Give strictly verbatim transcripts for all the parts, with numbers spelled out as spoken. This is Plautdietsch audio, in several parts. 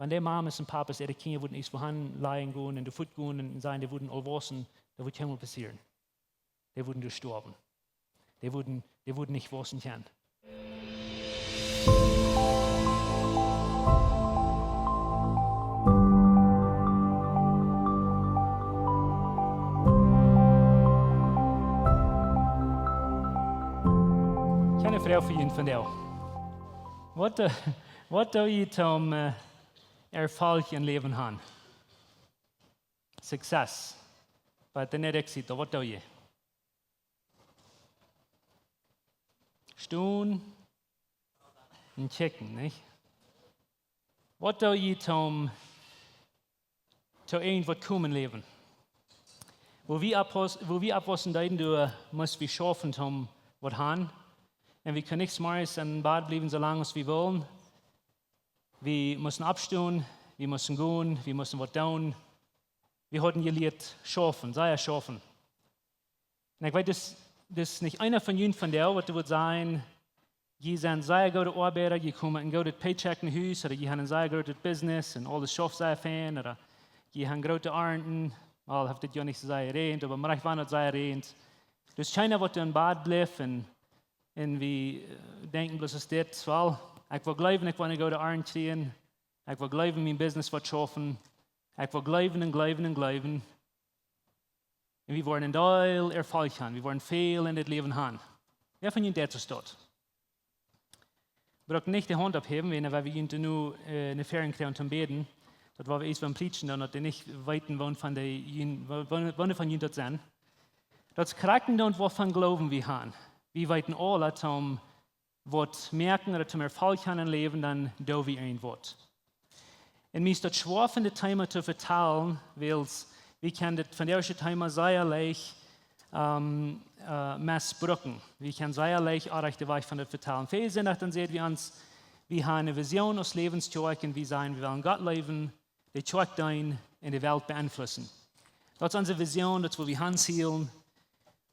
Wan de Mamas un Papas äare Kjinja wudden eent wua han lajen gonen un doa fuat gonen un sajen, dee wudden aul wausen, daut wudd kjeenmol passieren. Dee wudden doa stoawen. Dee wudden, dee wudden nich wausen kjennen. Kjeen Froag fa junt vondoag. Waut, eh, waut doo jie toom, eh, Erfolg em Läwen han? Success. But the net exit, waut doo jie? Stonen un kjikjen, nich? Waut doo jie toom, toom irjentwaut komen em Läwen? Wua wie oppwauss-, wua wie oppwaussen deeden, doa musst wie schaufen toom waut han. Un wie kunnen nich zemorjes em Bad bliewen soo lang aus wie wullen. Wie musten oppstonen, wie musten gonen, wie musten waut doonen. Wie hauden jelieet schaufen, sea schaufen. Un ekj weet, daut, daut es nich eena von junt vondoag, waut doa wudd sajen, jie sent sea goode Oabeida, jie komen een goodet Paycheck no Hus, ooda jie han een sea grootet Business un aules schauft sea fein, ooda jie han groote Arnten, well, haft dit Joa nich soo sea jeräajent, oba mau wan daut sea räajent. Daut es kjeena, waut em Bad blift un, un wie, eh, denkjen bloos aus dit, well, ekj well jleewen, ekj well eene goode Arnt kjrieen, ekj well jleewen, mien Business woat schaufen, ekj well jleewen un jleewen un jleewen. Un wie woaren een Deel Erfolg han. Wie woaren väl en dit Läwen han. Wäa von junt deit daut? Brukt nich de Haunt opphäwen, wan wie junt nu, eh, no väaren kjrieen toom bäden. Daut woa wie ieescht biem Prädjen doonen, daut dee nich weeten, woone von de jun-, wo-, wo-, woone von junt daut sent. Daut es krakjt daut, waut von Gloowen wie han. Wie weeten aule, toom waut moaken ooda toom Erfolg han em Läwen, dan doo wie irjentwaut. Un mie es daut schwoa von dit Thema to vetalen, wiels wie kjennen dit, von dit ieeschte Thema sea leicht, ehm, eh, mesbruken. Wie kjennen sea leicht orrajchte Wajch von dit vetalen. Väl Sindach, dan säd wie ons, wie han eene Vision aus Läwens Kjoakj un wie sajen, wie wellen Gott leewen, de Kjoakj deenen un de Welt beenflussen. Daut es onse Vision, daut es, wua wie han zielen.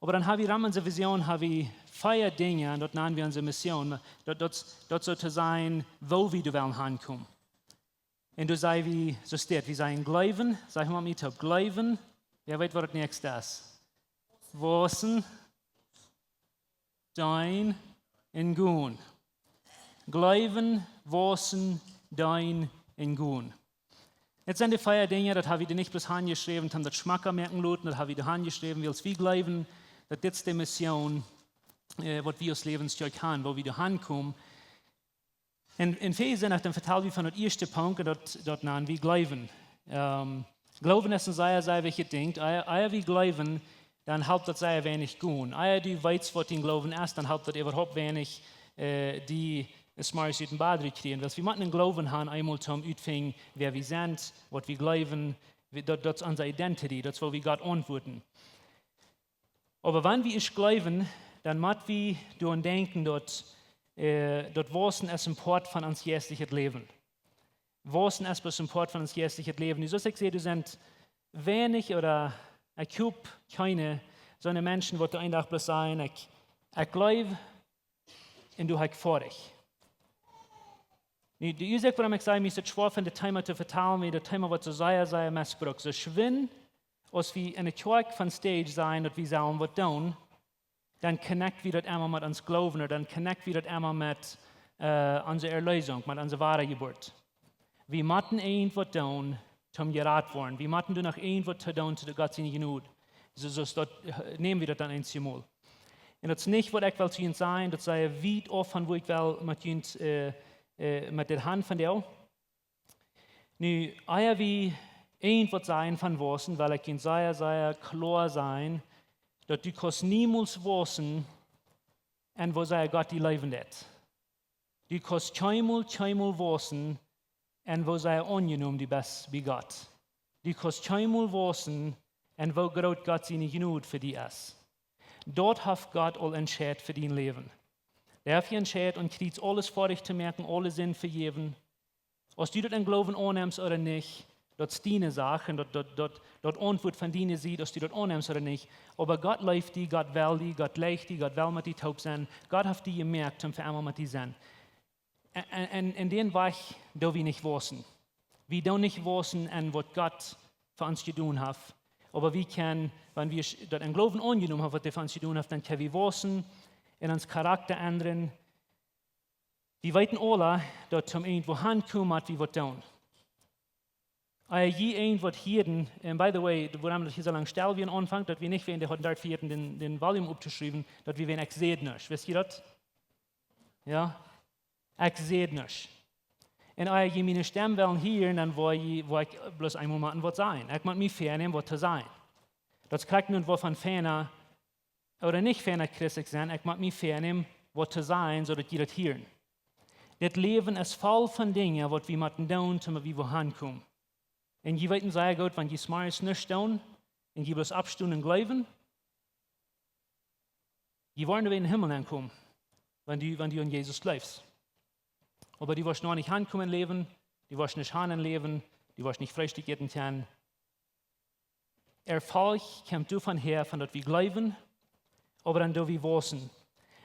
Oba dan ha wie rom onse Vision, ha wie vea Dinja, un daut nanen wie onse Mission. Daut, daut, daut soo to sajen, wua wie doa wellen hankomen. Un doa saj wie, soo steit, wie sajen jleewen, saj mau met mie toop, jleewen. Wäa weet, waut daut näakjste es? Wausen, deenen un gonen. Jleewen, wausen, deenen un gonen. Daut sent de vea Dinja, daut ha wie doa nich bloos hanjeschräwen, toom daut schmocka moaken loten, daut ha wie doa hanjeschräwen, wiels wie jleewen, daut dit es de Mission, eh, waut wie aus Läwens Kjoakj han, wua wie doa hankomen. Un, un väl Sindach, dan vetal wie von daut ieeschte Punkt, un daut, daut nanen wie jleewen. Ehm, Gloowen es een sea, sea wichtjet Dinkj. Ea, ea wie jleewen, dan halpt daut sea weinich gonen. Ea du weetst, waut dien Gloowen es, dan halpt daut äwahaupt weinich, eh, die zemorjes ut dän Bad rut kjrieen. Wiels wie motten een Gloowen han, eemol toom utfinjen, wäa wie sent, waut wie jleewen, wie, daut, daut es onse Identity, daut es, wua wie Gott auntwuaden. Oba wan wie ieescht jleewen, dan mott wie doaraun denkjen, daut, eh, daut Wausen es een Poat von ons jeistlichet Läwen. Wausen es bloos een Poat von ons jeistlichet Läwen. Nu, soo aus ekj säd, doa sent weinich ooda ekj hop kjeene soone Menschen, waut eenen Dach bloos sajen, ekj, ekj jleew, un doa ha ekj foadich. Nu, de Uasoak, wuarom ekj saj, mie es daut schwoa von dit Thema to vetalen, wiels daut Thema woat soo sea, sea mesbrukt. Soo schwind, aus wie en de Kjoakj von stage sajen, daut wie sellen waut doonen, dan connect wie daut emma met ons Gloowen, ooda dan connect wie daut emma met, eh, onse Erleesunk, met onse Wadajeburt. Wie motten irjentwaut doonen, toom jerat woaren. Wie motten doa noch irjentwaut to doonen to de Gott siene Jnod. Soo, soo es daut, eh, näm wie daut dan eenjemol. Un daut es nich, waut ekj well to junt sajen, daut es sea wiet auf von wua ekj well met junt, eh, eh, met dit han vondoag. Nu, ea wie irjentwaut sajen von wausen, well ekj junt sea, sea kloa sajen, daut du kaust niemols wausen, un woo sea Gott die leewen deit. Du kaust kjeenmol, kjeenmol wausen, un woo sea aunjenomen du best bie Gott. Du kaust kjeenmol wausen, un woo groot Gott siene Jnod fa die es. Daut haft Gott aul entscheet fa dien Läwen. Dee haft entscheet, aum Kjriez aules foadich to moaken, aule Sind vejäwen. Aus du daut em Gloowen aunnemst ooda nich, daut es diene Sach, un daut, daut, daut, daut Auntwuat von diene Sied, aus du daut aunnemst ooda nich. Oba Gott leeft die, Gott well die, Gott jleicht die, Gott well met die toop sennen. Gott haft die jemoakt, om fa emma met die sennen. Un, un, un, un dän Wajch doo wie nich wausen. Wie doonen nich wausen en waut Gott fa ons jedonen haft. Oba wie kjennen, wan wie daut em Gloowen aunjenomen haben, waut hee fa ons jedonen haft, dan kjenn wie wausen un ons Charakta endren. Wie weeten aula, daut toom irjentwua hankomen mott wie waut doonen. Ea jie irjentwaut hieren, and by the way, wuarom daut hia soo lang stell wia aum Aunfank, daut wie nich wieren, dee hauden doa vejäten dän, dän Volume opptoschriewen, daut wie wieren: Ekj säd nuscht. Wisst jie daut? Jo? Ekj säd nuscht. Un ea jie miene Stemm wellen hieren, dan woa jie, woa ekj bloos eemol motten waut sajen. Ekj mott mie väanämen waut to sajen. Daut kjricht nu waut von fäna ooda nich fäna Christ ekj sie, ekj mott mie väanämen waut to sajen, soo daut jie daut hieren. Dit Läwen es voll von Dinja waut wie motten doonen, toom wie wua hankomen. Un jie weeten sea goot, wan jie zemorjes nuscht doonen un jie bloos oppstonen un jleewen, jie woaren en dän Himmel aunkomen, wan du, wan du aun Jesus jleefst. Oba du woascht noch nich hankomen em Läwen, du woascht nuscht han em Läwen, du woascht nich Freestikj äten kjennen. Erfolg kjemt doavon häa, von daut wie jleewen, oba dan doo wie wausen.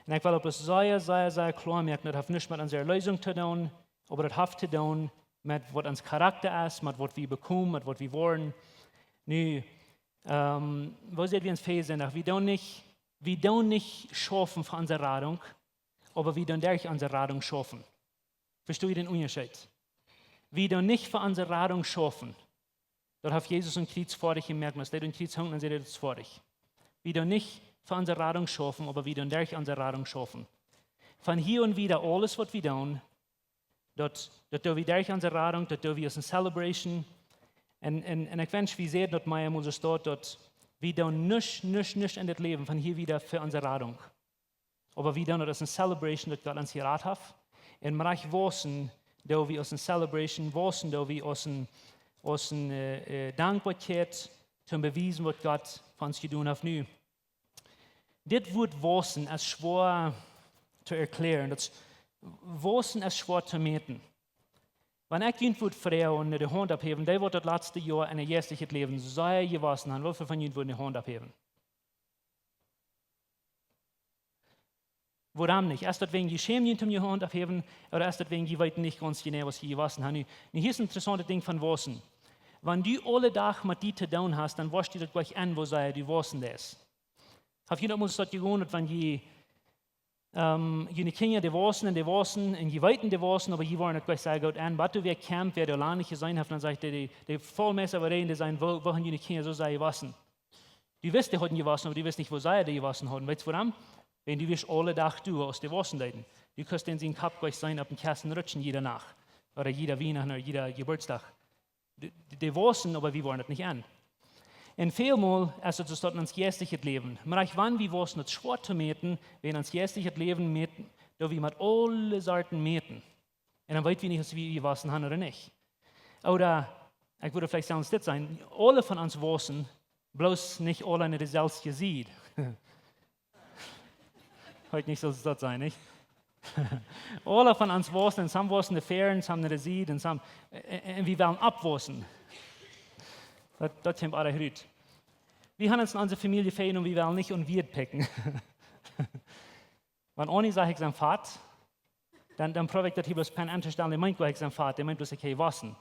Un ekj well daut bloos sea, sea, sea kloa moaken, daut haft nuscht met onse Erleesunk to doonen, oba daut haft to doonen met waut ons Charakta es, met waut wie bekomen, met waut wie woaren. Nu, ähm, woo säd wie ons Varsch soo scheen? Wie doonen nich, wie doonen nich schaufen fa onse Radunk, oba wie doonen derch onse Radunk schaufen. Vestonen jie dän Unjascheet? Wie doonen nich fa onse Radunk schaufen. Daut haft Jesus aum Kjriez foadich jemoakt. Aus dee aum Kjriez hunk, dan säd hee: Daut es foadich. Wie doonen nich fa onse Radunk schaufen, oba wie doonen derch onse Radunk schaufen. Von hia aun wieda aules waut wie doonen, daut, daut doo wie derch onse Radunk, daut doo wie aus eene Celebration. Un, un, un ekj wensch, wie säden daut mea mol soo staut, daut wie doonen nuscht, nuscht, nuscht en dit Läwen von hia wieda fa onse Radunk. Oba wie doonen daut aus eene Celebration, daut Gott ons jerat haft. Un mie rajcht wausen doo wie aus eene Celebration, wausen doo wie aus eene, aus eene, äh, äh, Dankboakjeit, toom bewiesen waut Gott fa ons jedonen haft. Nu, dit Wuat wausen es schwoa to erkjlären. Daut es, wausen es schwoa to mäten. Wan ekj junt wudd froagen, no de Haunt opphäwen, dee waut daut latste Joa en äa jeistlichet Läwen sea jewausen haben, woo väl von junt wudden de Haunt opphäwen? Wuarom nich? Es daut wäajen jie schämen junt toom de Haunt opphäwen, ooda es daut wäajen jie weeten nich gaunz jeneiw, waut jie jewausen haben? Nu, nu, hia es een interessauntet Dinkj von wausen. Wan du aule Dach met die to doonen hast, dan woascht du daut jlikj en, woo sea du wausen deist. Hab jie daut mol soo jegonen, daut wan jie, ähm, june Kjinja dee wausen un dee wausen un jie weeten dee wausen, oba jie woaren daut jlikj sea goot en, waut du wäa kjemft, wäa doa lang nich jeseenen haft, dan sajcht dee, dee, dee Schoolmeista, waut dee, dee sajen: "Woo, woo haben june Kjinja soo sea jewausen?" Du wist, dee hauden jewausen, oba du wist nich, woo sea dee jewausen hauden. Weetst wuarom? Wiels du wieescht aule Dach doa, aus dee wausen deeden. Du kust dän sienen Kopp jlikj seenen opp dän Kjast rutschen jiede Nacht. Ooda jiede Wienachten ooda jieda Jeburtsdach. Dee, dee, dee wausen, oba wie woaren daut nich en. Un välmol es daut soo, daut en ons jeistlichet Läwen. Mie rajcht, wan wie wausen, daut es schwoa to mäten, wan en ons jeistlichet Läwen mäten, daut wie met aule Sorten mäten. Un dan weet wie nich, aus wie jewausen haben ooda nich. Ooda, ekj wudd veleicht sellen dit sajen: Aule von ons wausen, bloos nich aule no de selwje Sied. Weet nich, saul daut sennen, nich? Aule von ons wausen, un some wausen no väaren, some no de Sied, un some, un, un wie wellen oppwausen. Daut, daut kjemt aula rut. Wie haben ons en onse Famielje väajen un wie wellen nich aun Wieed pikjen. Wan Annie sajcht, ekj sie fat, dan, dan proow ekj daut hia bloos Pen aun to stalen. Dee meent goanich, ekj sie fat. Dee meent bloos, ekj hab jewausen.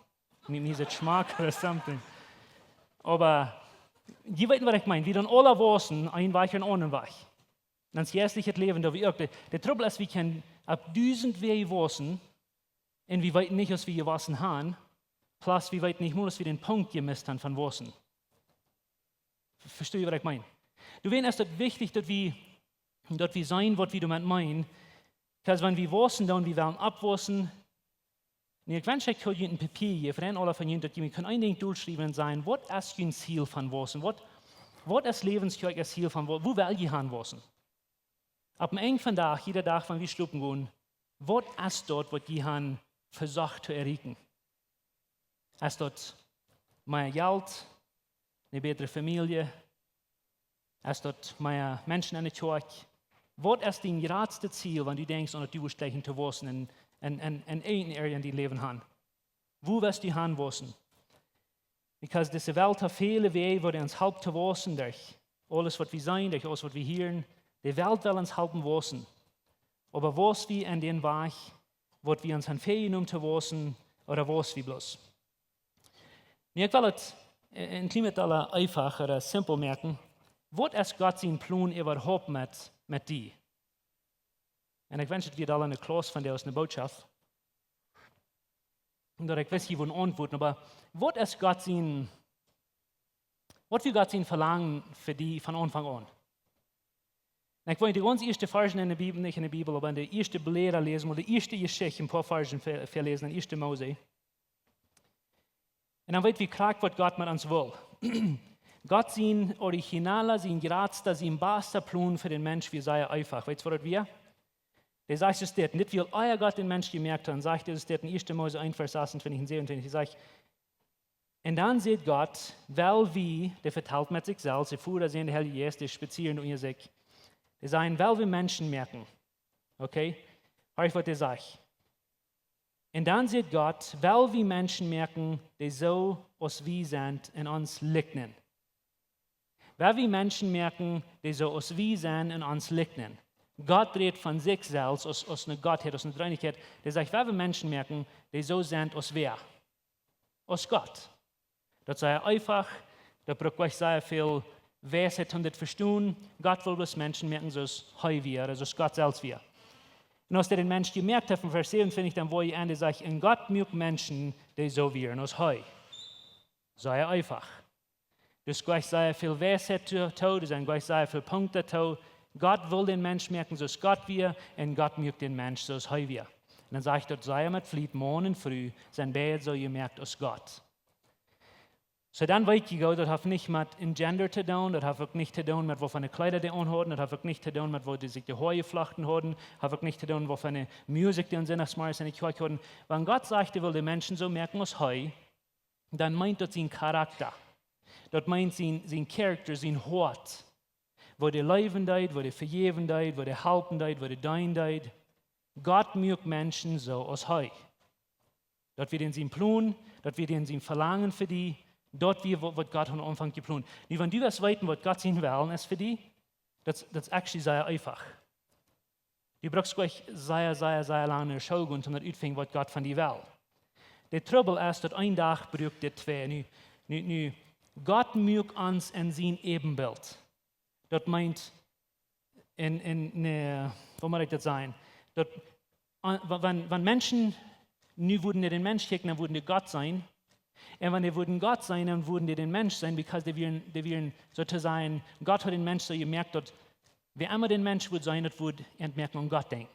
Mie, mie es et schmock or something. Oba jie weeten, waut ekj meen. Wie doonen aula wausen, een Wajch un aundren Wajch. En ons jeistlichet Läwen doo wie uk. De, de Trubbel es, wie kjennen opp dusent Wäaj wausen un wie weeten nich, aus wie jewausen haben. Plus, wie weeten nich mol, aus wie dän Punkt jemisst haben von wausen. Vestonen jie, waut ekj meen? Doawäajen es daut wichtich, daut wie, daut wie seenen, waut wie doamet meenen. Because wan wie wausen, dan wie wellen oppwausen. Nu, ekj wensch, ekj kunn junt een Papia jäwen, fa aula von junt, daut jie kjennen een Dinkj dolschriewen un sajen: Waut es jun Ziel von wausen? Waut, waut es Läwens Kjoakj daut Ziel von wua-, wua well jie han wausen? Opp dän Enj von dän Dach, jieda Dach, wan wie schlopen gonen, waut es daut, waut jie han vesocht to erreichen? Es daut mea Jelt, eene bätre Famielje? Es daut mea Menschen enne Kjoakj? Waut es dien jratstet Ziel, wan du denkjst aun daut du wurscht jleichen to wausen en, en, en, en eene Area en dien Läwen han? Wua west du han wausen? Because dise Welt haft väle Wäaj, woo dee ons halpt to wausen, derch aules, waut wie seenen, derch aules, waut wie hieren. De Welt well ons halpen wausen. Oba waus wie en dän Wajch, waut wie ons han väajenomen to wausen, ooda waus wie bloos? Nu, ekj well et, äh, een kjlien bät aula eefach ooda simpel moaken. Waut es Gott sien Plon äwahaupt met, met die? Un ekj wensch, et wia aula eene Klauss von dee aus eene Bootschoft. Daut ekj wist, jie wudden auntwuaden, oba waut es Gott sien, waut wia Gott sien Velangen fa die von Aunfank aun? Un ekj well de gaunz ieeschte Varschen enne Bibel, nich enne Bibel, oba enne ieeschte Bläda läsen, oba de ieeschte Jeschicht, een poa Varschen ver-, verläsen, enne ieeschte Mose. Un dan weet wie krakjt, waut Gott met ons well. Gott sien originala, sien jratsta, sien basta Plon fa dän Mensch wia sea eefach. Weetst, waut daut wia? Dee sajcht soo dit, un dit wia ea Gott dän Mensch jemoakt haud, un sajcht soo dit en ieeschte Mose eent, Varsch sasuntwintich un säwenuntwintich, dee sajcht: "Un dan säd Gott, well wie," dee vetalt met sikj selfst, de Voda, Sän, de Heilje Jeist, dee spazieren unja sikj. Dee sajen: "Well wie Menschen moaken." Okay? Horch, waut dee sajcht. "Un dan säd Gott, well wie Menschen moaken, dee soo aus wie sent un ons likjnen." Well wie Menschen moaken, dee soo aus wie sent un ons likjnen. Gott rät von sikj selfst aus, aus eene Gottheit, aus eene Dreeinichkjeit. Dee sajcht, well wie Menschen moaken, dee soo sent aus wie. Aus Gott. Daut es sea eefach, daut brukt nich sea väl Weisheit, om dit to vestonen. Gott well bloos Menschen moaken, soo aus hee wia, soo aus Gott selfst wia. Un aus hee dän Mensch jemoakt haud, en Varsch säwenuntwintich, dan woa jie aun, dee sajcht: "Un Gott muak Menschen, dee soo wieren aus hee." Sea eefach. Doa es nich sea väl Weisheit too, too, doa sent nich sea väl Punkten too. Gott well dän Mensch moaken, soo aus Gott wia, un Gott muak dän Mensch, soo aus hee wia. Un dan sajcht daut, see met Fliet, Maun un Fru, sent beid soo jemoakt aus Gott. Soo, dan weet jie goot, daut haft nich met een Gender to doonen, daut haft uk nich to doonen met waut fa eene Kjleeda dee aunhauden, daut haft uk nich to doonen met waut dee sikj de Hoa jeflochten hauden, haft uk nich to doonen waut fa eene Musikj dee aun Sindachsmorjes enne Kjoakj hauden. Wan Gott sajcht, hee well de Menschen soo moaken aus hee, dan meent daut sien Charakta. Daut meent sien, sien Character, sien Hoat. Woo dee leewen deed, woo dee vejäwen deed, woo dee halpen deed, woo dee deenen deed. Gott muak Menschen soo aus hee. Daut wia dan sien Plon, daut wia dan sien Velangen fa die, daut wia waut, waut Gott aum Aunfank jeplont. Nu, wan du west weeten, waut Gott sien Wellen es fa die, daut, daut es actually sea eefach. Du brukst nich sea, sea, sea lang no School gonen, om daut utfinjen, waut Gott von die well. De Trubbel es, daut een Dach brukt dit twee. Nu, nu, nu, Gott muak ons en sien Äwenbilt. Daut meent, en, en, ne, woo mott ekj daut sajen? Daut, wan, wan, wan Menschen nu wudden no dän Mensch kjikjen, dan wudden dee Gott seenen. Un wan dee wudden Gott seenen, dan wudden dee dän Mensch seenen, because dee wieren, dee wieren, soo to sajen, Gott haud dän Mensch soo jemoakt, daut wäa emma dän Mensch wudd seenen, daut wudd aun moaken aun Gott denkjen.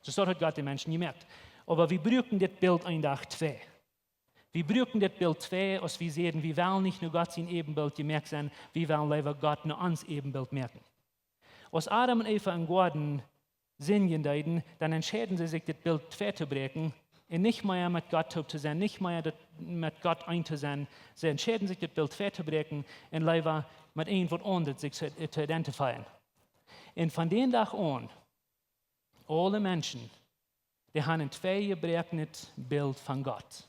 Soo, soo haud Gott dän Menschen jemoakt. Oba wie bruken dit Bilt een Dach twee. Wie bruken dit Bilt twee, aus wie säden, wie wellen nich no Gott sien Äwenbilt jemoakt sennen, wie wellen leewa Gott no ons Äwenbilt moaken. Aus Adam un Eva em Goaden sindjen deeden, dan entscheeden see sikj dit Bilt twee to bräakjen un nich mea met Gott toop to sennen, nich mea daut, met Gott eent to sennen. See entscheeden sikj dit Bilt twee to bräakjen un leewa met irjent waut aundret sikj to, to identifieren. Un von dän Dach aun, aule Menschen, dee haben een twee jebroaknet Bilt von Gott.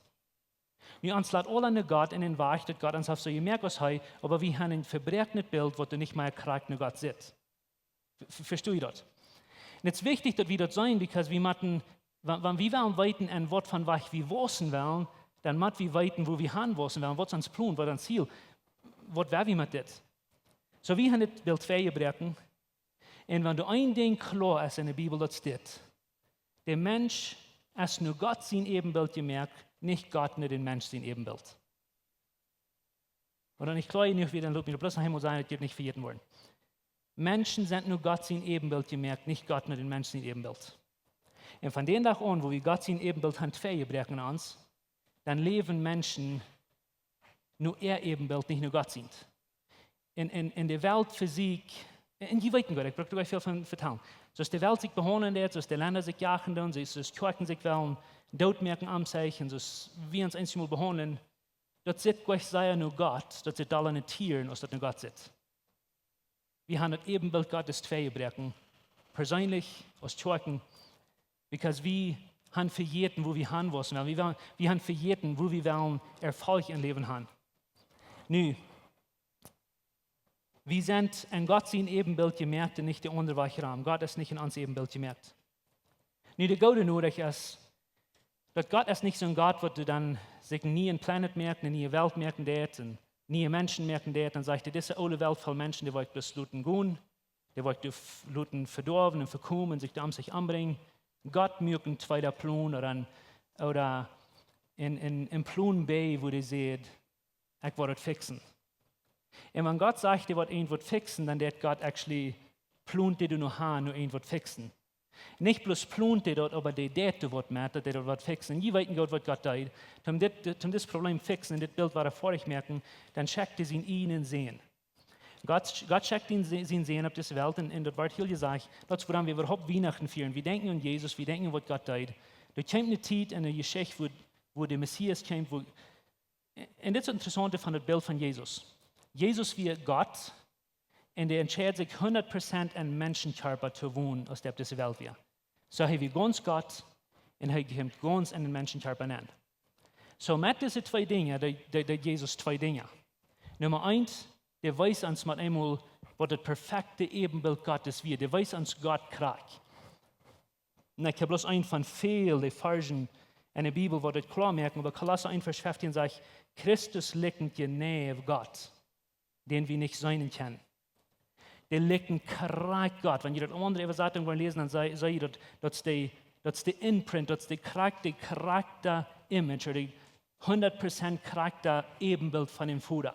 Nu, ons lat aula no Gott en een Wajch, daut Gott ons haft soo jemoakt aus hee, oba wie haben een vebroaknet Bilt, waut doa nich mea krakjt no Gott sitt. V-, v-, vestonen jie daut? Un et es wichtich, daut wie daut seenen, because wie motten, wan, wan wie wellen weeten, en waut von Wajch wie wausen wellen, dan mott wie weeten, wua wie han wausen wellen, waut es ons Plon, waut es ons Ziel, waut well wie met dit? Soo, wie haben dit Bilt twee jebroaken, un wan doa een Dinkj kloa es en de Bibel, daut es dit: De Mensch es no Gott sien Äwenbilt jemoakt, nich Gott no dän Mensch sien Äwenbilt. Wan daut nich kloa jenuach wia, dan lot mie daut bloos noch eemol sennen, daut jie daut nich vejäten woaren. Menschen sent no Gott sien Äwenbilt jemoakt, nich Gott no dän Mensch sien Äwenbilt. Un von dän Dach aun, wua wie Gott sien Äwenbilt haben twee jebroaken en ons, dan läwen Menschen no äa Äwenbilt, nich no Gott sient. En, en, en de Welt fa sikj, un jie weeten goot, ekj bruk doa nich väl von vetalen. Soo aus de Welt sikj behaundelt, soo aus de Lenda sikj jagen doonen, soo aus, soo aus Kjoakjen sikj wellen dootmoaken, aum Zeichen, soo aus wie ons eenjemol behaundlen, daut sitt nich sea no Gott, daut sitt aul aun de Tieren, aus daut no Gott sitt. Wie haben daut Äwenbilt Gottes twee jebroaken, perseenlich, aus Kjoakjen, because wie haben vejäten, wua wie han wausen wellen. Wie wellen, wie haben vejäten, wua wie wellen Erfolg em Läwen haben. Nu, wie sent en Gott sien Äwenbilt jemoakt un nich de aundre Wajch rom. Gott es nich en ons Äwenbilt jemoakt. Nu, de goode Norecht es, daut Gott es nich soon Gott, waut doa dan sikj een nieen planet moaken, eene niee Welt moaken deed, un niee Menschen moaken deed, dan sajcht hee: Dise oole Welt voll Menschen, dee woa ekj bloos loten gonen, dee woa ekj doa f-, loten vedoawen un vekomen, sikj doa omsich ombrinjen. Gott muak een tweeda Plon ooda een, ooda een, een, een Plon B, wua dee sajcht: Ekj woa daut fixen. Un wan Gott sajcht, dee woat irjentwaut fixen, dan deit Gott actually, plont dee doa no han, no irjentwaut fixen. Nich bloos plont dee daut, oba dee deit doa waut met, daut dee daut woat fixen. Un jie weeten goot, waut Gott deed. Toom dit, toom dit Problem fixen un dit Bilt wada foadich moaken, dan schekjt hee sienen eenen Sän. Gott, Gott schekjt sienen, sienen Sän opp dise Welt un, un daut woat hia jesajcht, daut es wuarom wie äwahaupt Wienachten fieren. Wie denkjen aun Jesus, wie denkjen aun, waut Gott deed. Doa kjemt eene Tiet enne Jeschicht, wua, wua de Messias kjemt, wua, un dit es daut Interessaunte von daut Bilt von Jesus. Jesus wia Gott un dee entscheid sikj hundat Prozent en Menschenkjarpa to wonen, aus dee opp dise Welt wia. Soo hee wia gaunz Gott un hee kjemt gaunz en dän Menschenkjarpa nenn. Soo met dise twee Dinja, dee, dee, dee Jesus twee Dinja. Numma eent, dee wees ons met eemol, waut daut perfekte Äwenbilt Gottes wia. Dee wees ons Gott krakjt. Un ekj hab bloos eent von väl, dee Varschen en de Bibel, waut daut kloa moaken, oba Kolossa eent Varsch feftieen sajcht: Christus likjent jeneiw Gott, dän wie nich seenen kjennen. Dee likjent krakjt Gott. Wan jie daut aundre Äwasatunk woaren läsen, dan see, see jie daut, daut es de, daut es de imprint, daut es de krakjt, de krakjta image, ooda de hundat Prozent krakjta Äwenbilt von dän Voda.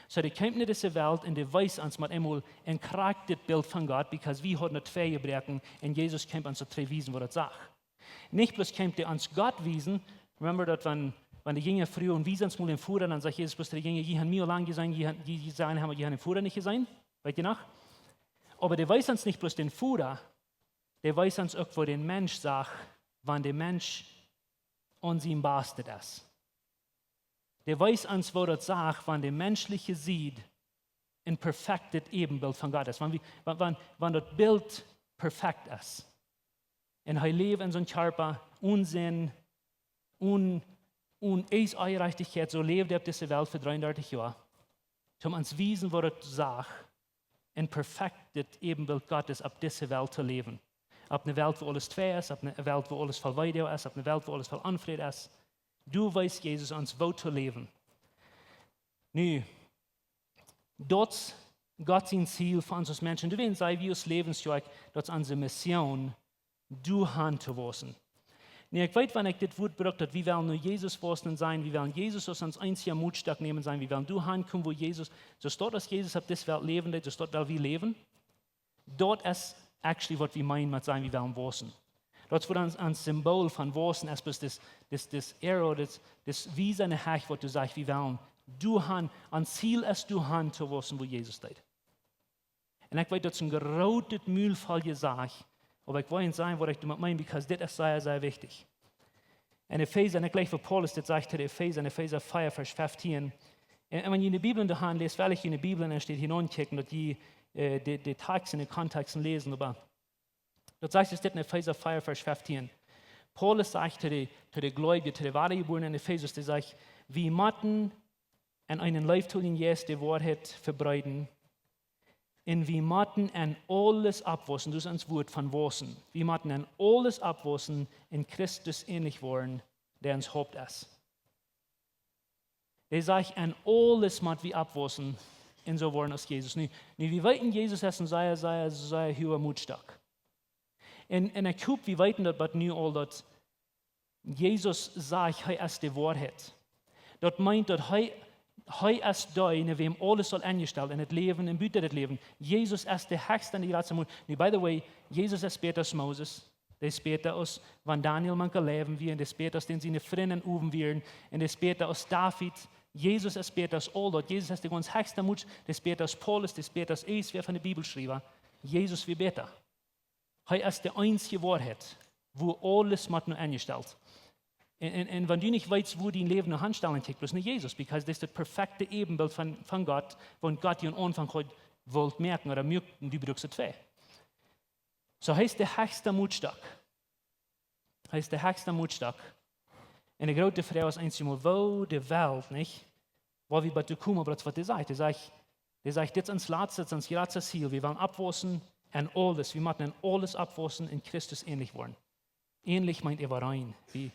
Soo, dee kjemt no dise Welt un dee wees ons met eemol een krakjtet Bilt von Gott, because wie hauden daut twei jebroaken un Jesus kjemt ons daut twei wiesen, woo daut sajcht. Nich bloos kjemt dee ons Gott wiesen. Remember daut, wan, wan de Jinja fruagen: Wies ons mol dän Voda, dan sajcht Jesus bloos to de Jinja: Jie haben mie aul lang jeseenen, jie han, jie, jie seenen, haben, jie haben dän Voda nich jeseenen. Weet jie noch? Oba dee wees ons nich bloos dän Voda, dee wees ons uk, woo de Mensch sajcht, wan de Mensch aun sien bastet es. Dee wees ons, woo daut sajcht, wan de menschliche Sied een perfektet Äwenbilt von Gott es. Wan wie, wan, wan, wan daut Bilt perfekt es. Un hee läwd en soon Kjarpa, onen Sind, onen, onen Onjerajchtichkjeit, soo läwd hee opp dise Welt fa dreeundartich Joa. Toom ons wiesen, woo daut sajcht, een perfektet Äwenbilt Gottes opp dise Welt to läwen. Opp eene Welt, wua aules twei es, opp eene Welt, wua aules voll Weedoag es, opp eene Welt, wua aules voll Onfräd es. Doa wees Jesus ons, woo to läwen. Nu, daut es Gott sien Ziel fa ons aus Menschen. Doawäajen saj wie aus Läwens Kjoakj, daut es onse Mission, doahan to wausen. Nu, ekj weet, wan ekj dit Wuat bruck, daut wie wellen no Jesus wausen sennen, wie wellen Jesus aus ons eensja Mootstock nämen sennen, wie wellen doahan komen, wua Jesus, soo stoakj aus Jesus opp dise Welt läwen deed, soo stoakj well wie läwen. Daut es actually, waut wie meenen met sennen, wie wellen wausen. Daut es, wua ons, ons Symbol von wausen es, bloos dis, dis, dis arrow, dis, dis wiesende Hecht, waut doa sajcht, wie wellen doahan, ons Ziel es, doahan to wausen, wua Jesus deed. Un ekj weet, daut es een grootet Mulfol jesajcht, oba ekj well junt sajen, waut ekj doamet meen, because dit es sea, sea wichtich. En Efeesa, un ekj jleew, wua Paulus dit sajcht to de Efeesa, en Efeesa vea, Varsch feftieen. Un, un wan jie en de Bibel doahan läst, well ekj june Bibel en de Städ hia aunkjikjen, daut jie, äh, de, de Tekjst en de Kontexten läsen, oba daut sajcht, es dit en Efeesa vea, Varsch feftieen. Paulus sajcht to de, to de Gleubje, to de Wadajebuarne en Efesus, dee sajcht: Wie motten en eenen leeftoljen Jeist de Woarheit vebreeden, un wie motten en aules oppwausen, daut es ons Wuat von wausen. Wie motten en aules oppwausen un Christus änlich woaren, dee ons Haupt es. Dee sajcht, en aules mott wie oppwausen un soo woaren aus Jesus. Nu, nu, wie weeten, Jesus es een sea, sea, sea huaga Mootstock. Un, un ekj hop, wie weeten daut, waut nu aul daut Jesus sajcht, hee es de Woarheit. Daut meent, daut hee, hee es dee, en wäm aules saul enjestalt, en daut Läwen un buten daut Läwen. Jesus es de hechsta un de jratsta Moot-. Nu, by the way, Jesus es bäta aus Moses. Dee es bäta aus wan Daniel mank de Leiwen wia, un dee es bäta aus dän siene Frind owen wieren, un dee es bäta aus David. Jesus es bäta aus aul daut. Jesus es de gaunz hechsta Moot, dee es bäta aus Paulus, dee es bäta aus irjentwäa von de Bibelschriewa. Jesus wia bäta. Hee es de eensje Woarheit, wua aules mott no enjestalt. Un, un, un wan du nich weetst, wua dien Läwen no aunstalen kjikjt, bloos no Jesus, because dit es daut perfekte Äwenbilt von, von Gott, waut Gott dee aum Aunfank haud wult moaken, ooda muak, un du brukst daut twei. Soo, hee es de hechsta Mootstock. Hee es de hechsta Mootstock. Un de groote Froag es eensjemol, woo de Welt, nich? Woo wie bat doa komen, oba daut es waut hee sajcht. Hee sajcht, hee sajcht, dit es ons latste, dit es ons jratsta Ziel. Wie wellen oppwausen en aules. Wie motten en aules oppwausen un Christus änlich woaren. Änlich meent äwareen. Wie,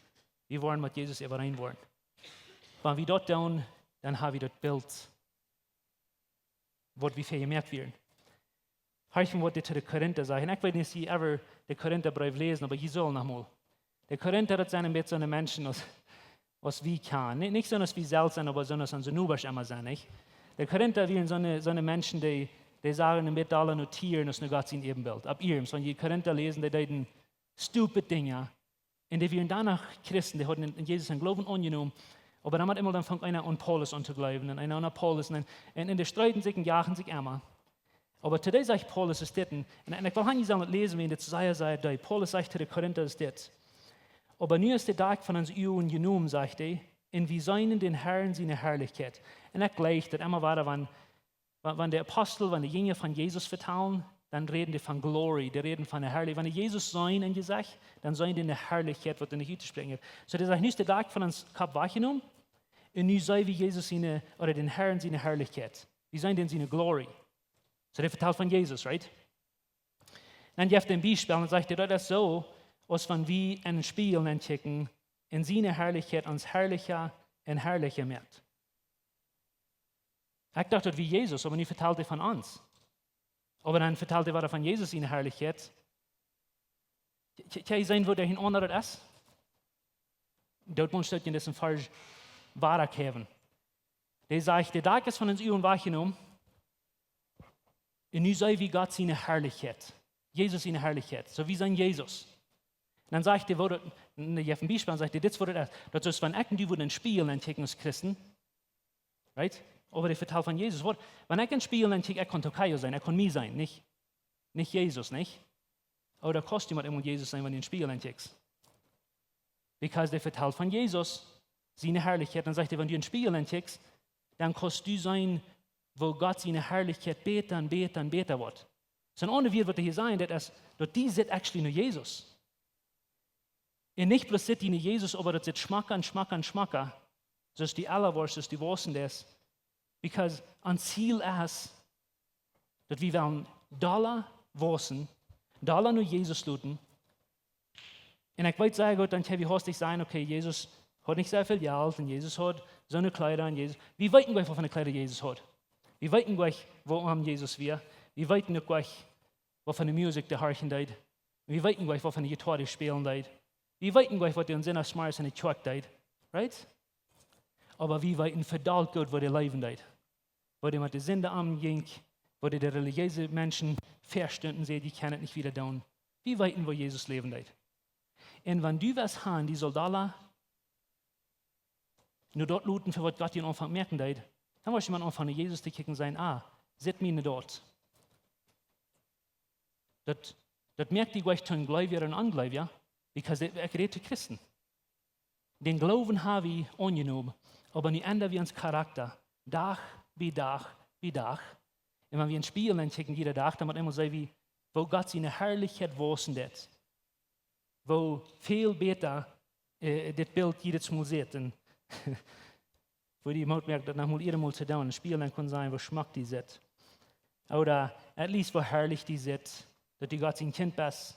wie woaren met Jesus äwareen woaren. Wan wie daut doonen, dan ha wie daut Bilt, waut wie fa jemoakt wieren. Horch mol, waut dit to de Korinta sajcht. Un ekj weet nich, aus jie ever de Korintabreef läsen, oba jie sellen noch mol. De Korinta, daut sent een bät soone Menschen aus, aus wie kjanen. Nich, nich soo aus wie selfst sent, oba soo aus onse Nobasch emma sent, nich? De Korinta wieren soone, soone Menschen, dee, dee sagen een bät aule no Tieren aus no Gott sien Äbenbilt. Opp iernst, wan jie Korinta läsen, dee deeden stupid Dinja. Un dee wieren dan noch Christen, dee hauden en, en Jesus äaren Gloowen aunjenomen. Oba dan met eemol dan funk eena aun Paulus aun to jleewen un eena aun Apollos. Un, un, un dee streeden sikj un jachten sikj emma. Oba to dee sajcht Paulus es dit, un, un, un ekj well han, jie sellen daut läsen, wiels dit sea, sea deep. Paulus sajcht to de Korinta es dit: Oba nu es de Dach von onse Uagen jenomen, sajcht hee, un wie seenen dän Herrn siene Harlichkjeit. Un ekj jleich daut emma wada, wan, wan, wan de Apostel, wan de Jinja von Jesus vetalen, dan räden dee von Glory, dee räden von de Harlichkjeit. Wan dee Jesus seenen em Jesecht, dan seenen dee de Harlichkjeit, waut doa nich uttospräakjen es. Soo, dee sajcht, nu es de Dach von ons Kopp wajchjenomen, un nu seenen wie Jesus siene, ooda dän Herrn siene Harlichkjeit. Wie seenen dän siene Glory. Soo, dee vetalt von Jesus, right? Dan jeft hee een Biespel un sajcht hee, daut es soo, aus wan wie en een Spieejel nenkjikjen, un siene Harlichkjeit ons harlicha un harlicha moakt. Ekj docht, daut wia Jesus, oba nu vetalt hee von ons. Oba dan vetalt hee wada von Jesus siene Harlichkjeit. Kj-, kj-, kjenn jie seenen, woo dee een aundra es? Daut mott ekj en disen Varsch wada jäwen. Dee sajcht, de Dach es von onse Uagen wajchjenomen. Un nu seenen wie Gott siene Harlichkjeit. Jesus siene Harlichkjeit. Soo, wie seenen Jesus. Un dan sajcht hee, woo daut, un hee jeft een Biespel, sajcht hee, dit es waut daut es. Daut es, wan ekj un du wudden en een Spieejel nenkjikjen aus Christen. Right? Oba dee vetalt von Jesus. Waut, wan ekj en een Spieejel nenkjikj, ekj kaun Tokayo sennen, ekj kaun mie sennen, nich, nich Jesus, nich? Oba daut kost die mau emol Jesus sennen, wan du en een Spieejel nenkjikjst. Because dee vetalt von Jesus, siene Harlichkjeit. Dan sajcht hee, wan du en een Spieejel nenkjikjst, dan kaust du seenen, woo Gott siene Harlichkjeit bäta un bäta un bäta woat. Soo, en aundre Wieed, waut hee hia sajcht, daut es, daut dee sitt actually no Jesus. Un nich bloos sitt dee no Jesus, oba daut sitt schmocka un schmocka un schmocka. Soo aus dee ella woascht, soo aus dee waussen deist. Because ons Ziel es, daut wie wellen dolla waussen, dolla no Jesus luden. Un ekj weet sea goot, dan kjenn wie haustich sajen, okay, Jesus haud nich sea väl Jelt un Jesus haud soone Kjleeda un Jesus. Wie weeten goanich, waut fa Kjleeda Jesus haud. Wie weeten goanich, woo oam Jesus wia. Wie weeten uk goanich, waut fa Musikj dee horchen deed. Wie weeten goanich, waut fa Jittoa dee spälen deed. Wie weeten goanich, waut dee aun Sindach zemorjes enne Kjoakj deed. Right? Oba wie weeten vedaut goot, woo dee läwen deed. Woo dee met de Sind omjinkj, woo dee de relijeese Menschen vestund un säd, jie kjennen et nich wieda doonen. Wie weeten, woo Jesus läwen deed. Un wan du west han, dee Soldata, no daut luten, fa waut Gott dän Aunfank moaken deed, dan woascht du mau aunfangen, Jesus to kjikjen un sajen, ah, sitt mie no daut. Daut, daut moakt die goanich to een Gleewja ooda een Ongleewja, because dee, ekj räd to Christen. Dän Gloowen ha wie aunjenomen, oba nu endren wie ons Charakta, Dach bie Dach bie Dach. Un wan wie en Spieejel nenkjikjen jieda Dach, dan mott eemol seenen, woo Gott siene Harlichkjeit waussen deit. Woo väl bäta, äh, dit Bilt jiedet Mol sitt. Un woo dee Moot moakt, daut noch mol ea mol to doonen, en Spieejel nenn kjennen seenen, woo schmock dee sitt. Ooda at least, woo harlich dee sitt, daut du Gott sien Kjint best.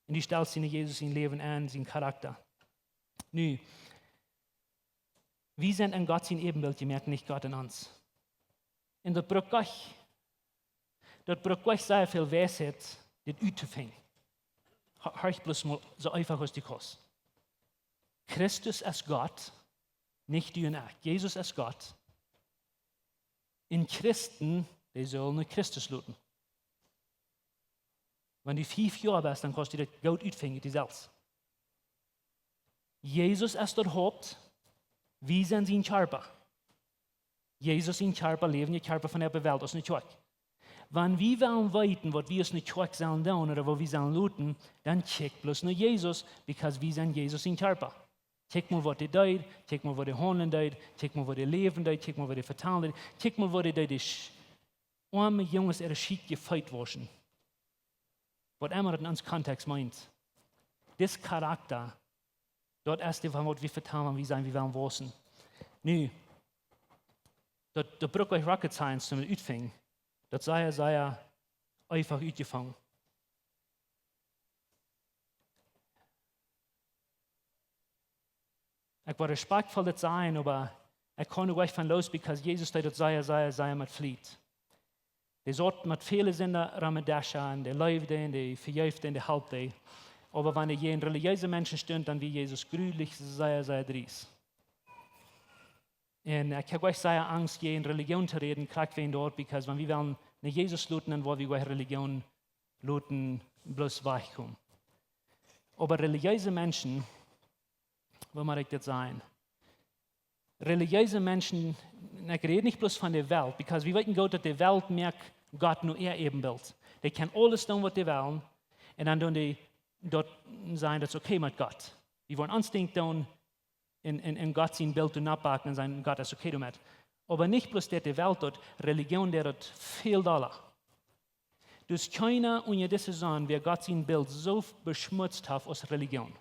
Un du stalst die Jesus sien Läwen aun, sien Charakta. Nu, wie sent en Gott sien Äbenbilt jemoakt, nich Gott en ons. Un daut brukt goanich, daut brukt goanich sea väl Weisheit, dit uttofinjen. Ho-, horch bloos mol soo eefach aus du kaust. Christus es Gott, nich du un ekj. Jesus es Gott. Un Christen, dee sellen no Christus luten. Wan du fief Joa best, dan kaust du daut goot utfinjen, du selfst. Jesus es daut Haupt, wie sent sien Kjarpa. Jesus sien Kjarpa, läwendja Kjarpa von de Welt, aus ne Kjoakj. Wan wie wellen weeten, waut wie aus ne Kjoakj sellen doonen ooda waut wie sellen luten, dan kjikj bloos no Jesus, because wie sent Jesus sien Kjarpa. Kjikj mol, waut hee deed, kjikj mol, waut hee haundlen deed, kjikj mol, waut hee läwen deed, kjikj mol, waut hee vetalen deed, kjikj mol, waut hee deed, dee sch-, oame Junges äare Schiet jefeet wauschen. Waut emma daut en ons Kontext meent. Dis Charakta, daut es dee, von waut wie vetalen, wan wie sajen, wie wellen waussen. Nu, daut, daut brukt goanich rocket science toom utfinjen. Daut es sea, sea eefach utjefungen. Ekj well respakjtvoll dit sajen, oba Ekj kaun doa nich von loos, because Jesus deed daut sea, sea, sea met Fliet. Dee saut met väle Sinda rom de Desch un dee leewd dee un dee vejeef dee un dee holp dee. Oba wan hee jäajen relijeese Menschen stunt, dan wia Jesus grulich sea, sea driest. Un ekj hab uk sea Angst, jäajen Relijoon to räden, krakjt wäajen daut, because wan wie wellen no Jesus loten, dan woa wie uk Relijoon loten bloos wajchkomen. Oba relijeese Menschen, woo mott ekj dit sajen? Relijeese Menschen, un ekj räd nich bloos von de Welt, because wie weeten goot, daut de Welt moakt Gott no äa Äbenbilt. Dee kjennen aules doonen, waut dee wellen, un dan doonen dee daut, sajen, daut es okay met Gott. Wie woaren ons Dinkj doonen un, un, un Gott sien Bilt doonen nobaken un sajen, Gott es okay doamet. Oba nich bloos daut de Welt daut, Relijoon deit daut väl dolla. Doa es kjeena unja dise Sonn, wäa Gott sien Bilt soo beschmutzt haft aus Relijoon.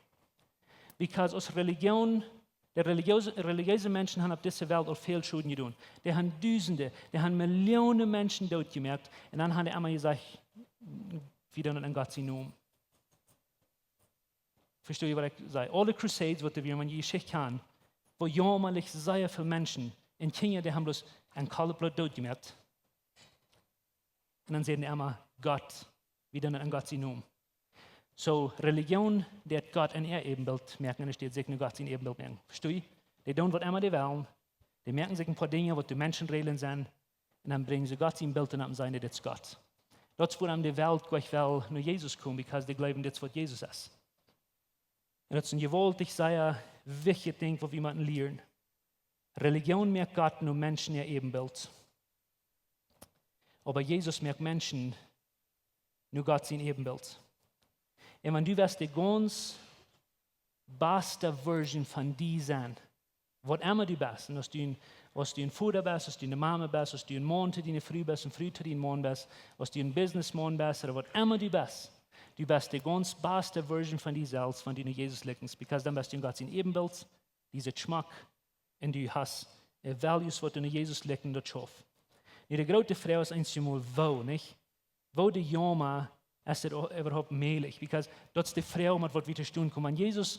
Because aus Relijoon, de relijoose, relijeese Menschen han opp dise Welt aul väl Schoden jedonen. Dee han Dusende, dee han Millionen Menschen dootjemoakt. Un dan han dee emma jesajcht, wie doonen daut en Gott sien Nomen. Vesto jie, waut ekj saj? Aule Crusades, waut wie en de Jeschicht han, woo jaumalich sea väl Menschen un Kjinja, dee han bloos en kolt Bloot dootjemoakt. Un dan säden dee emma, Gott, wie doonen daut en Gott sien Nomen. Soo, Relijoon deit Gott en äa Äbenbilt moaken, un enne Städ sikj no Gott sien Äbenbilt moaken. Vesto jie? Dee doonen waut emma dee wellen, dee moaken sikj een poa Dinja, waut de Menschen räden sent, un dan brinjen see Gott sien Bilt un dan sajen dee, dit es Gott. Daut es wuarom de Welt uk well no Jesus komen, because dee jleewen, dit es waut Jesus es. Un daut es een jewaultich, sea wichtjet Dinkj, waut wie motten lieren. Relijoon moakt Gott no Menschen äa Äbenbilt. Oba Jesus moakt Menschen no Gott sien Äbenbilt. Un wan du west de gaunz baste Version von die sennen, waut emma du best, un aus du een, aus du een Voda best, aus du eene Mame best, aus du een Maun to diene Fru best, eene Fru to dien Maun best, aus du een Businessmaun best, ooda waut emma du best, du best de gaunz baste Version von die selfst, wan du no Jesus likjst, because dan best du en Gott sien Äbenbilt, dee es schmock, un du hast, äh, values, waut no Jesus likjnen, daut schauft. Nu, de groote Froag es eensjemol, woo, nich? Woo de Jauma es dit o-, äwahaupt mäajlich? Because daut es de Froag, met waut wie to doonen komen. Wan Jesus,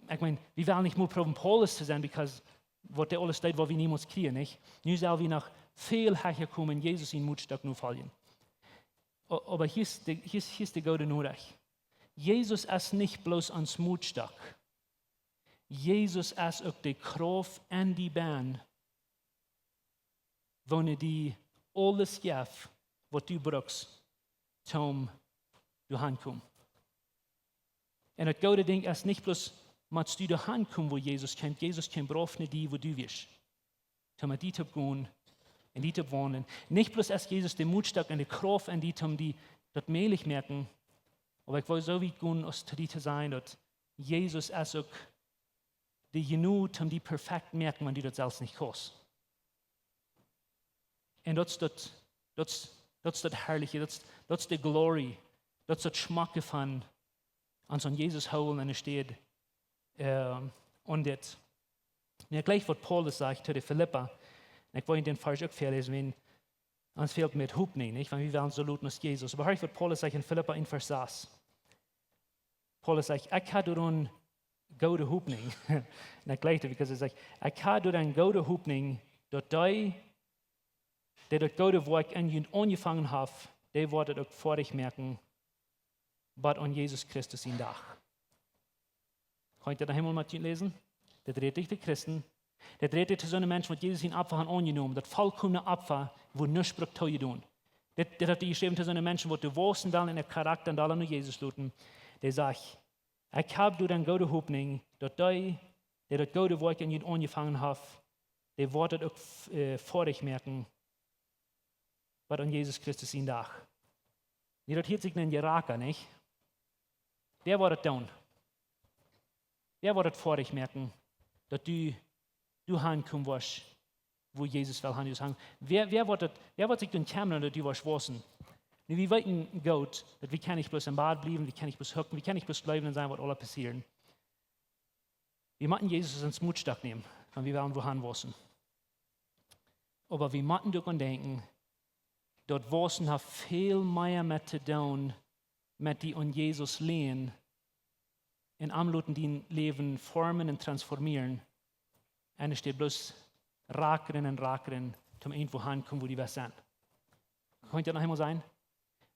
ekj meen, wie wellen nich mol proowen Paulus to sennen, because waut dee aules deed, woa wie niemols kjrieen, nich? Nu sell wie noch väl hecha komen, Jesus sien Motstock nofoljen. O-, oba hia es de, hia es, hia es de goode Norecht. Jesus es nich bloos ons Motstock. Jesus es uk de Krauft en die benn, woone die aules jeft, waut du brukst, toom doa han komen. Un daut goode Dinkj es nich bloos, motst du doa han komen, wua Jesus kjemt. Jesus kjemt rauf no die, wua du best. Toom met die toop gonen un die toop waundlen. Nich bloos es Jesus de Motstock un de Krauft en die, toom die daut mäajlich moaken, oba ekj well soo wiet gonen, aus to die to sajen, daut Jesus es uk de Jnod, toom die perfekt moaken, wan du daut selfst nich kaust. Un daut es daut, daut es, daut es daut Harliche, daut es, daut es de Glory, daut es daut Schmocke von ons aun Jesus hoolen enne Städ, äh, aun dit. Nu, jlikj waut Paulus sajcht to de Filippa, un ekj well dän Varsch uk väaläsen, wan ons fält met Hopninj, nich? Wan wie wellen soo loten aus Jesus. Oba horch waut Paulus sajcht en Filippa een Varsch sas. Paulus sajcht, ekj hab doa eene goode Hopninj. Un ekj jlikj daut, because hee sajcht, ekj hab doa eene goode Hopninj, daut dee, dee daut goode Woakj en junt aunjefongen haft, dee woat daut uk foadich moaken, bat aun Jesus Christus sien Dach. Kaun ekj daut noch eemol met junt läsen? Daut rät sikj to Christen. Daut rät sikj to soone Menschen, waut Jesus sien Opfa haben aunjenomen. Daut volkomne Opfa, wua nuscht brukt to jedonen. Dit, dit haft hee jeschräwen to soone Menschen, waut doa wausen wellen en äa Karakta un dolla no Jesus loten. Dee sajcht, ekj hab doa eene goode Hopninj, daut dee, dee daut goode Woakj en junt aunjefongen haft, dee woat daut uk, äh, foadich moaken, bat aun Jesus Christus sien Dach. Nu, daut hieet sikj no een Jeraka, nich? Wäa woat daut doonen? Wäa woat daut foadich moaken, daut du, du hankomen woascht, wua Jesus well han, du han? Wäa, wäa woat daut, wäa woat sikj doaromm kjemmren, daut du woascht wausen? Nu, wie weeten goot, daut wie kjennen nich bloos em Bad bliewen, wie kjennen nich bloos hucken, wie kjennen nich bloos bliewen un seenen, waut aules passieren. Wie motten Jesus aus ons Motstock nämen, wan wie wellen wua han wausen. Oba wie motten uk aun denkjen, daut Wausen haft väl mea met to doonen, met die aun Jesus lieren un am loten dien Läwen formen un transformieren, En et steit bloos rakren un rakren, toom irjentwua aunkomen, wua du west sennen. Kaun daut noch eemol sennen?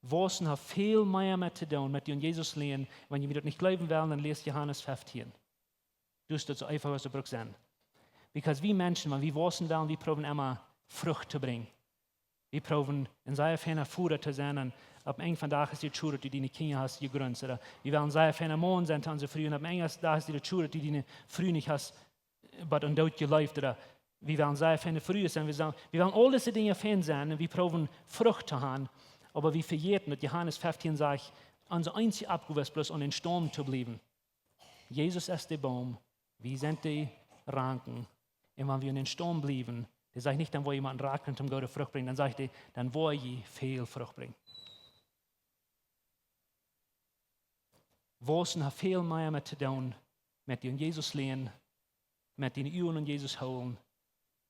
Waussen haft väl mea met to doonen met die aun Jesus lieren. Wan jie mie daut nich jleewen wellen, dan läst Johanes feftieen. Du hast daut soo eefach aus et brukt sennen. Because wie Menschen, wan wie waussen wellen, wie proowen emma Frucht to brinjen. Wie proowen een sea feina Voda to sennen, un opp een Dach es et schwoa, daut du diene Kjinja hast jegrunzt. Ooda wie wellen een sea feina Maun sennen to onse Fru, un opp een Dach es et schwoa, daut du diene Fru nich hast, waut aun doot jeleeft. Ooda wie wellen sea feine Frues sennen. Wie sellen, wie wellen aul dise Dinja fein sennen un wie proowen Frucht to haben. Oba wie vejäten, daut Johanes feftieen sajcht, onse eensje Oppgow es bloos aun dän Staum to bliewen. Jesus es de Boom, wie sent de Ranken. Un wan wie aun dän Staum bliewen, dee sajcht nich, dan woa jie mau rakren toom goode Frucht brinjen. Dan sajcht hee, dan woa jie väl Frucht brinjen. Waussen haft väl mea met to doonen met die aun Jesus lieren, met diene Uagen aun Jesus hoolen,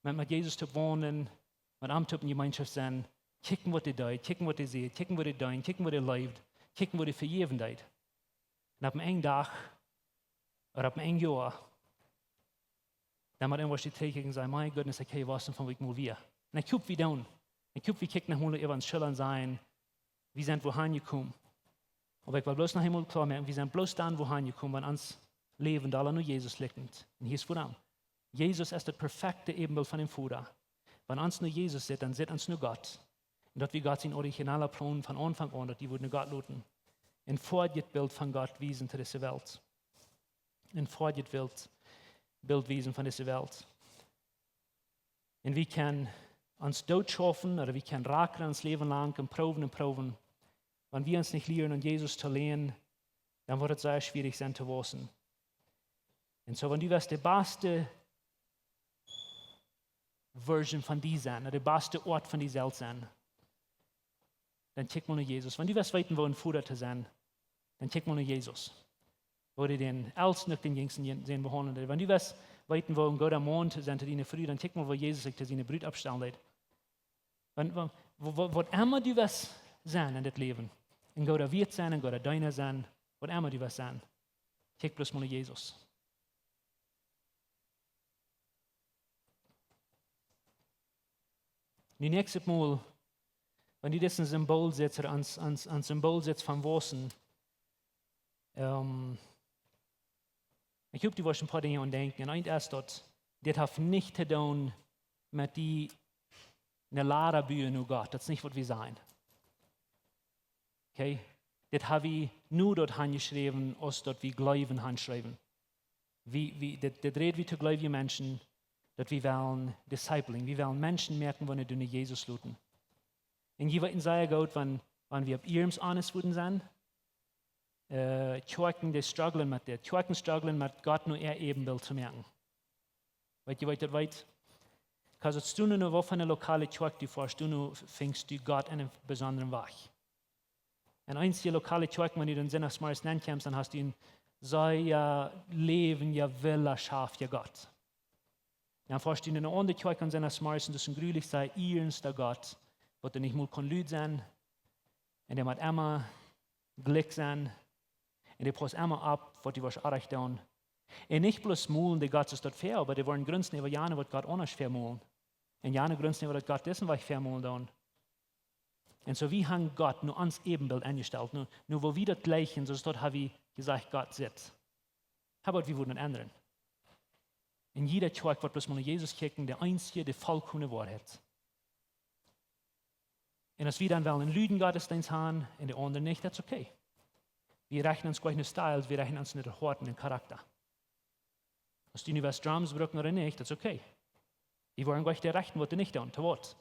met, met Jesus to wonen, met am to en Jemeenschoft sennen, kjikjen waut hee deit, kjikjen waut hee sajcht, kjikjen waut hee deed, kjikjen waut hee leeft, kjikjen waut hee vejäwen deed. Un opp een Dach, ooda opp een Joa, dan mott eena woll trigj kjikjen un sajen, "My goodness, ekj hab jewast von wua ekj mol wia." Un ekj hop, wie doonen. Ekj hop, wie kjikjen noch mol äwa onse Schullren un sajen, "Wie sent wua han jekomen." Oba ekj well bloos noch eemol kloa moaken, wie sent bloos dan wua han jekomen, wan ons Läwen dolla no Jesus likjent. Un hia es wuarom. Jesus es daut perfekte Äwenbilt von dän Voda. Wan ons no Jesus sitt, dan sitt ons no Gott. Un daut wia Gott sien originaula Plon von Aunfank aun, daut dee wudd no Gott loten. Een foadjet Bilt von Gott wiesen to dise Welt. Een foadjet Bilt, Bilt wiesen von dise Welt. Un wie kjennen ons dootschaufen, ooda wie kjennen rakren ons Läwen lang un proowen un proowen. Wan wie ons nich lieren aun Jesus to lieren, dan woat et sea schwierich sennen to waussen. Un soo, wan du west de baste Version von die sennen, ooda de baste Oat von die selfst sennen, dan kjikj mol no Jesus. Wan du west weeten, woo een Voda to sennen, dan kjikj mol no Jesus. Woo hee dän Elsten uk dän Jinjsten je-, sennen behaundelt. Wan du west weeten, woo een gooda Maun to sennen to diene Fru, dan kjikj mol, woo Jesus sikj to siene Brut oppstalen deed. Wan, wan, woo, woo, waut emma du west sennen en dit Läwen, een gooda Wieet sennen, een gooda Deena sennen, waut emma du west sennen, kjikj bloos mol no Jesus. Nu näakjstet Mol, wan du dit een Symbool sitst, ooda een, een, een Symbool sitst von waussen, ehm, ekj hop, du woascht een poa Dinja aun denkjen. Un eent es daut, dit haft nich to doonen met die ne Lada buen no Gott. Daut es nich, waut wie sajen. Okay? Dit ha wie nu daut hanjeschräwen, aus daut wie Gloowen hanschräwen. Wie, wie, dit, dit rät wie to gleewje Menschen, daut wie wellen discipling, wie wellen Menschen moaken, wan dee no Jesus loten. Un jie weeten sea goot, wan, wan wie opp Iems honest wudden sennen, äh, Kjoakjen, dee strugglen met dit. Kjoakjen strugglen met Gott no äa Äwenbilt to moaken. Weet jie, waut daut weet? Because aus du nu no waut fa ne lokale Kjoakj du foascht, du nu finjst du Gott en een besondren Wajch. En eenje lokale Kjoakjen, wan du dan Sindachsmorjes nenkjemst, dan hast du een sea läwendja Willa schaft je Gott. Dan foascht du no ne aundre Kjoakj aun Sindachsmorjes un daut es een grulich sea ernsta Gott, waut doa nich mol kaun lud sennen. Un dee mott emma jlikj sennen. Un dee paust emma opp, waut du woascht orrajcht doonen. Un nich bloos molen dee Gott soo daut väa, oba dee woaren grunzen äwa jane, waut Gott aundasch väamolen. Un jane grunzen äwa daut Gott disen Wajch väamolen doonen. Un soo wie han Gott no ons Äwenbilt enjestalt, no, no woo wie daut jlikjen, soo daut ha wie jesajcht, Gott sitt. Hab waut wie wudden endren. En jieda Kjoakj woat bloos mol no Jesus kjikjen, de eensje, de volkomne Woarheit. Un aus wie dan wellen een luden Gottesdeenst han un de aundre nich, daut es okay. Wie rechten ons nich no Styles, wie rechten ons no daut Hoat un dän Charakta. Aus du nu west Drums brucken ooda nich, daut es okay. Wie woaren nich dee rechten, waut dee nich doonen, to waut?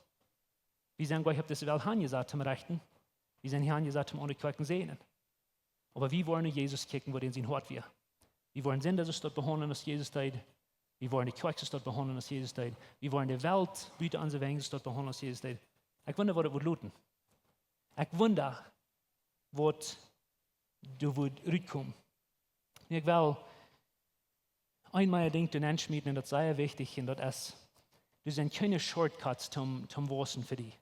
Wie sent nich opp dise Welt hanjesat toom rechten. Wie sent hia hanjesat toom aundre Kjoakjen säajnen. Oba wie woaren no Jesus kjikjen, waut en sien Hoat wia. Wie woaren Sinda soo daut behaundlen aus Jesus deed. Wie woaren de Kjoakj soo daut behaundlen aus Jesus deed. Wie woaren de Welt buta onse Wenj soo daut behaundlen aus Jesus deed. Ekj wunda, waut daut wudd loten. Ekj wunda, waut doa wudd rutkomen. Nu, ekj well een mea Dinkj doa nenschmieten un daut es sea wichtich un daut es, doa sent kjeene Shortcuts toom, toom waussen fa die.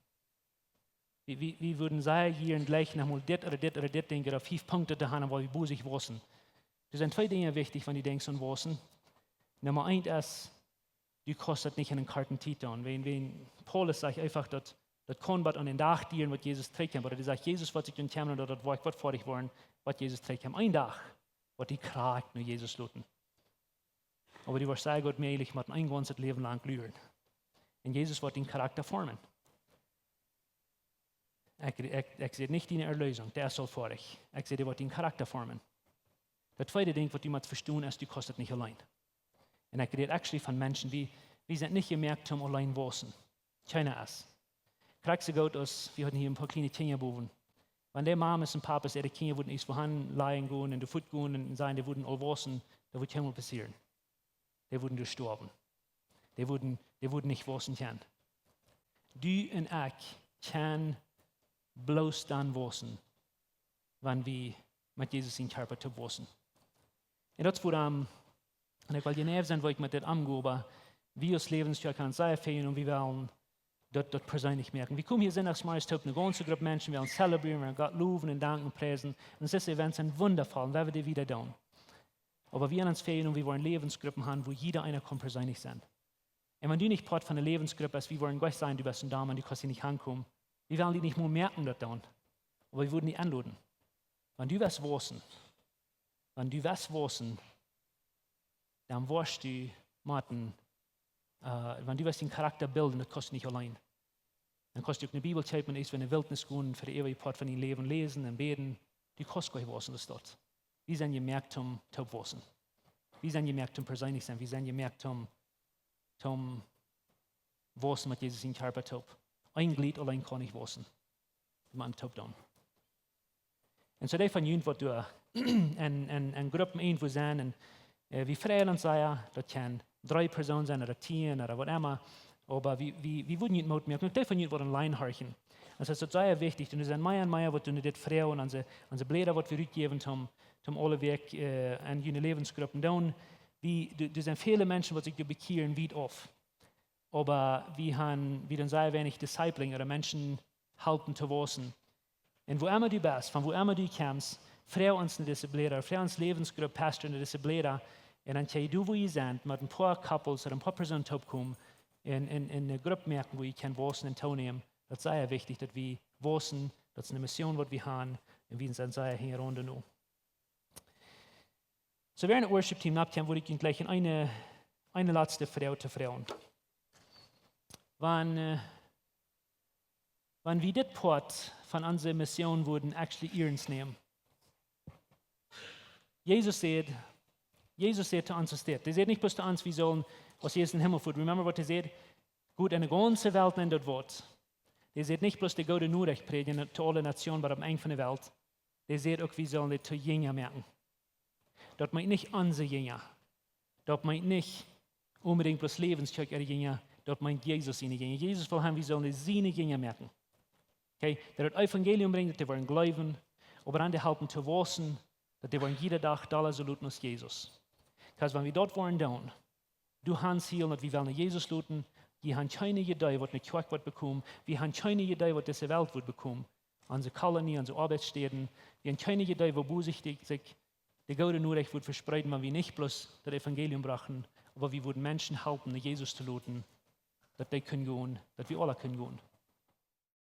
Wie, wie, wie wudden sajen, hia un jlikj noch mol dit ooda dit ooda dit Dinkj ooda fief Punkten to han, wua wie bosich waussen. Doa sent twee Dinja wichtich, wan du denkjst aun waussen. Numma eent es, Du kaust daut nich en eene korte Tiet doonen. Wan, wan Paulus sajcht eefach daut, daut kaun waut aun dän Dach dieren, waut Jesus trigjkjemt. Oba dee sajcht, Jesus woat sikj doa kjemmen, daut daut Woakj woat foadich woaren, waut Jesus trigjkjemt. Een Dach woat die krakjt no Jesus loten. Oba du woascht sea goot mäajlich motten een gaunzet Läwen lang luren. Un Jesus woat dien Charakta formen. Ekj, ekj, ekj säd nich diene Erlösung, dee es aul foadich. Ekj säd, dee woat dien Charakta formen. Daut tweede Dinkj, waut du motst vestonen, es, du kaust daut nich auleen. Un ekj räd actually von Menschen, wie, wie sent nich jemoakt toom auleen wausen. Kjeena es. Krakjt soo goot aus, wie hauden hia een poa kjliene Kjinja bowen. Wan de Mamas un Papas äare Kjinja wudden ieescht wua han lajen gonen un doa fuat gonen un sajen, dee wudden aul wausen, daut wudd kjeenmol passieren. Dee wudden doa stoawen. Dee wudden, dee wudden nich wausen kjennen. Du un ekj kjennen bloos dan wausen, wan wie met Jesus sien Kjarpa toop wausen. Un daut es wuarom, un ekj well jeneiw sennen, woo ekj met dit omgo, oba wie aus Läwens Kjoakj kjennen sea väl un wie wellen daut, daut perseenlich moaken. Wie komen hia sindachs morjes toop, eene gaunze Grupp Menschen, wie wellen celebrieren, wie wellen Gott lowen un danken un priesen. Un dise Events sent wundafoll, un wie woaren dee wieda doonen. Oba wie aun ons fälen un wie woaren Läwensgruppen han, wua jieda eena kaun perseenlich sennen. Un wan du nich Poat von de Läwensgrupp best, wie woaren nich sajen, du best een Dom un du kaust hia nich aunkomen. Wie wellen die nich mol moaken daut doonen. Oba wie wudden die enloden. Wan du west wausen, wan du west wausen, dan woascht du motten, äh, wan du west dien Charakta bilden, daut kaust du nich auleen. Dan kaust du uk eene Bibel kjeepen un ieescht en de Wiltnis gonen, fa de eewje Poat von dien Läwen läsen un bäden. Du kaust goanich wausen, daut es daut. Wie sent jemoakt toom toop wausen. Wie sent jemoakt toom perseenlich sennen. Wie sent jemoakt toom, toom wausen met Jesus sien Kjarpa toop. Een Jliet auleen kaun nich wausen. Wie motten toop doonen. Un soo dee von junt waut doa en, en, en Gruppen irjentwua sent un, äh, wie freien ons sea, daut kjennen dree Persoonen sennen ooda tieen ooda waut emma. Oba wie, wie, wie wudden junt Moot moaken, uk dee von junt waut auleen horchen. Un daut es sea wichtich, un doa sent mea un mea waut doa dit froagen, onse, onse Bläda waut wie rutjäwen toom, toom aule Wäakj, äh, aun june Läwensgruppen doonen. Wie, doa, doa sent väle Menschen waut sikj doa bekjieren wiet auf. Oba wie han, wie doonen sea weinich discipling ooda Menschen halpen to wausen. Un wua emma du best, von wua emma du kjemst, froag ons no dise Bläda, froag ons Läwensgrupp Pastor no dise Bläda. Un dan kjenn jie doa, wua jie sent, met een poa couples ooda een poa Persoonen toopkomen un, un, un eene Grupp moaken, wua jie kjennen wausen un toonämen. Daut es sea wichtich, daut wie wausen, daut es eene Mission, waut wie han, un wie sent sea hinjaraun doano. Soo, wäarent daut Worship Team nopp kjemt, wudd ekj junt jlikj eene, eene latste Froag to froagen. Wan, äh, wan wie dit Poat von onse Mission wudden actually iernst nämen. Jesus säd, Jesus säd to ons, aus dit. Hee säd nich bloos to ons, wie sellen, aus Jesus em Himmel foat. Remember waut hee säd? Got enne gaunze Welt nenn daut Wuat. Hee säd nich bloos de goode Norecht prädjen to aule Nationen, oba opp Enj von de Welt. Hee säd uk, wie sellen dit to Jinja moaken. Daut meent nich onse Jinja. Daut meent nich onbedinjt bloos Läwens Kjoakj äare Jinja. Daut meent Jesus siene Jinja. Jesus well han, wie sellen siene Jinja moaken. Okay, daut daut Evangelium brinjen, daut dee woaren jleewen, oba dan dee halpen to wausen, daut dee woaren jieda Dach dolla soo lud aus Jesus. Because wan wie daut woaren doonen, du hast Ziel, daut wie wellen Jesus loten, wie han kjeene Idee, waut eene Kjoakj woat bekomen, wie han kjeene Idee, waut dise Welt woat bekomen, onse Kolonie, onse Oabeitsstäden, wie han kjeene Idee, woo bosich sikj de goode Norecht woat vespreeden, wan wie nich bloos daut Evangelium brochten, oba wie wudden Menschen halpen, no Jesus to loten, daut dee kjennen gonen, daut wie aule kjennen gonen.